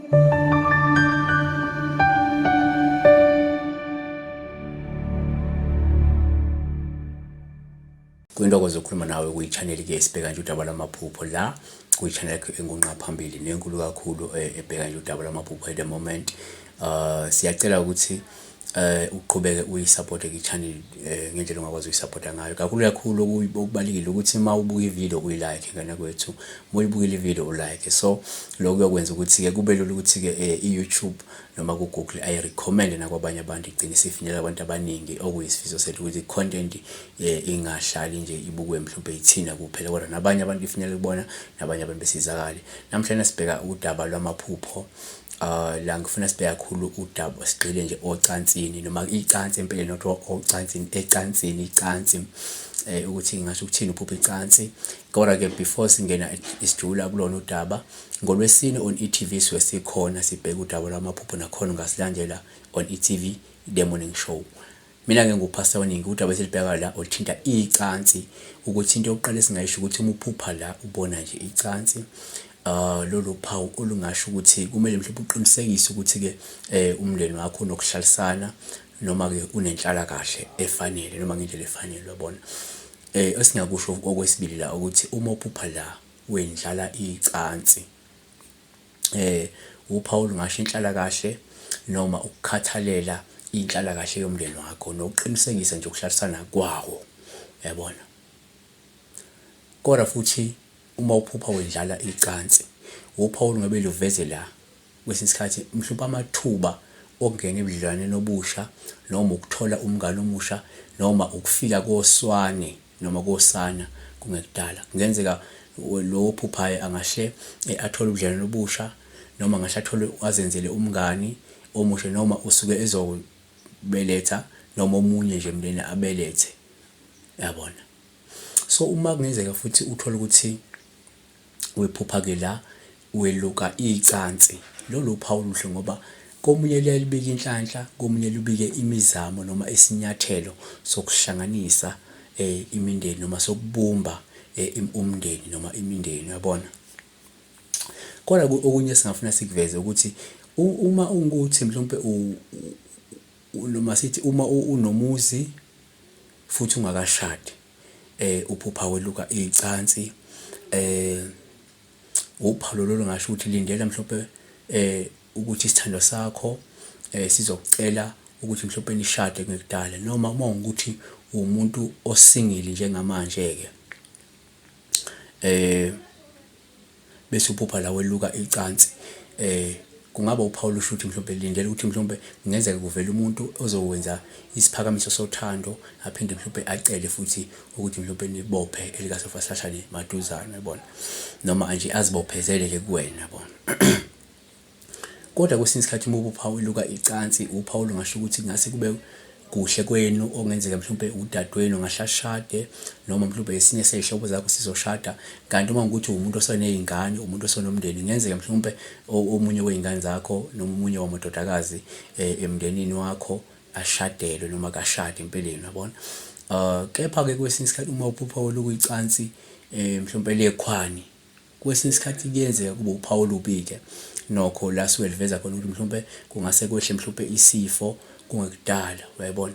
Kuyintokozo ukukhuluma nawe kwi-channel ke sibheka nje udaba lwamaphupho la kwi-channel yakho engunqa phambili nenkulu kakhulu eh, ebheka nje udaba lwamaphupho at the moment. Siyacela ukuthi uqhubeke uyisupporte i-channel ngendlela ongakwazi uyisupporta ngayo. Kakhulu kakhulu okubalulekile ukuthi uma ubuka i-video uyilike ngane kwethu, uma uyibukile i-video ulike. So lokho kuyokwenza ukuthi-ke kube lula ukuthi-ke i-YouTube noma ku-Google ayirekhomende nakwabanye abantu igcine isifinyelela kubantu abaningi okuyisifiso sethu ukuthi i-content ingahlali nje ibukwe mhlawumbe yithina kuphela kodwa nabanye abantu ifinyelele kubona nabanye abantu besizakale. Namhlanje sibheka udaba lwamaphupho la ngifuna sibheke kakhulu udaba sigxile nje ocansini noma icansi empeleni not ocansini ecansini icansi ukuthi ngingasho ukuthini uphupha icansi kodwa-ke before singena isijula kulona udaba ngolwesine on e-tv suke sikhona sibheke udaba lwamaphupho nakhona ungasilandela on e-tv the morning show. Mina-ke nguPastor Oningi, udaba esilibheka la oluthinta icansi, ukuthi into yokuqala esingayisho ukuthi uma uphupha la ubona nje icansi, lolu phawu olungasho ukuthi kumele mhlawumbe uqinisekise ukuthi-ke umndeni wakho unokuhlalisana noma-ke unenhlalakahle efanele noma ngendlela efanele uyabona. Esingakusho okwesibili la ukuthi uma uphupha la wendlala icansi, uphawu olungasho inhlalakahle noma ukukhathalela inhlalakahle yomndeni wakho nokuqinisekisa nje ukuhlalisana kwawo, uyabona. Kodwa futhi uma uphupha wendlala icansi, uphawu olungabe luveze la kwesinye isikhathi mhlawumpe amathuba okungena ebudlelwaneni obusha noma ukuthola umngani omusha noma ukufika koswane noma kosana kungekudala. Kungenzeka lo ophuphayo angahle athole ubudlelwane obusha noma angahle athole azenzele umngani omusha noma usuke ezobeletha noma omunye nje emndenini abelethe, yabona. So uma kungenzeka futhi uthole ukuthi Wephupha-ke la weluka icansi. Lolu uphawu oluhle ngoba komunye liyaye libike inhlanhla, komunye lubike imizamo noma isinyathelo sokuhlanganisa imindeni noma sokubumba umndeni noma imindeni, uyabona. Kodwa okunye esingafuna sikuveze ukuthi uma ungukuthi mhlawumpe noma sithi uma unomuzi futhi ungakashadi, uphupha weluka icansi uphawu lolu olungasho ukuthi lindela mhlawumpe ukuthi isithandwa sakho sizokucela ukuthi mhlawumpe nishade kungekudala noma uma kungukuthi uwumuntu osingili njengamanje-ke bese uphupha la weluka icansi kungaba uphawu olusho ukuthi mhlawumbe lindela ukuthi mhlawumbe kungenzeka kuvele umuntu ozokwenza isiphakamiso sothando aphinde mhlawumbe acele futhi ukuthi mhlawumbe nibophe elikasofa sihlashane maduzane yabona noma nje azibophezele-ke kuwena yabona. Kodwa kwesinye isikhathi uma uphupha weluka icansi uphawu olungasho ukuthi kungase kube kuhle kwenu okungenzeka mhlawumpe udadewenu angahle ashade noma mhlawumbe esinye sey'hlobo zakho sizoshada. Kanti uma kuwukuthi uwumuntu oseney'ngane, umuntu osenomndeni kungenzeka mhlawumpe omunye wey'ngane zakho noma omunye wamadodakazi emndenini wakho ashadelwe noma kashade empeleni uyabona. Kepha-ke kwesinye isikhathi uma uphupha weluka icansi mhlawumpe lekhwani Kwesinye isikhathi kuyenzeka kube uphawu olubi-ke nokho la suke liveza khona ukuthi mhlawumpe kungase kwehle mhlawumpe isifo kungekudala uyayibona.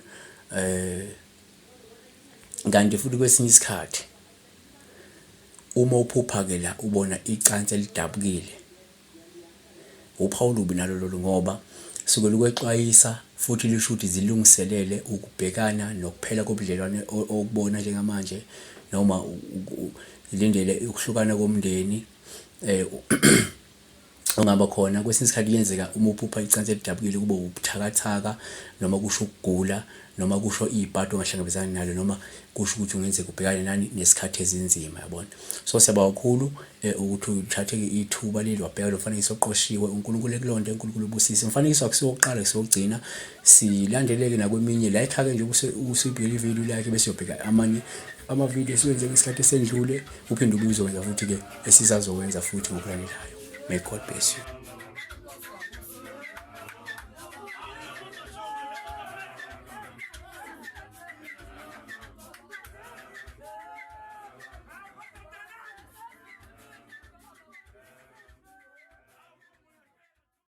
Kanti futhi kwesinye isikhathi uma uphupha-ke la ubona icansi elidabukile, uphawu olubi nalo lolu ngoba suke lukwexwayisa futhi lusho ukuthi zilungiselele ukubhekana nokuphela kobudlelwane okubona njengamanje noma zilindele ukuhlukana komndeni ongaba khona. Kwesinye isikhathi kuyenzeka uma uphupha icansi elidabukile kube ubuthakathaka noma kusho ukugula noma kusho ibhadi ongahlangabezana nalo noma kusho ukuthi kungenzeka ubhekane nani nesikhathi esinzima yabona. So siyabonga kakhulu ukuthi uthathe ithuba leli wabheka lo mfanekiso oqoshiwe. UNkulunkulu ekulonde, uNkulunkulu ubusise. Umfanekiso akusiwo owokuqala akusiwo owokugcina. Silandeleke nakweminye like-ke nje usuyibhekile ividiyo like bese uyobheka amanye amavidiyo esiwenze ngesikhathi esendlule uphinde ubuye uzokwenza futhi-ke esisazokwenza futhi ngokulandelayo. May God bless you.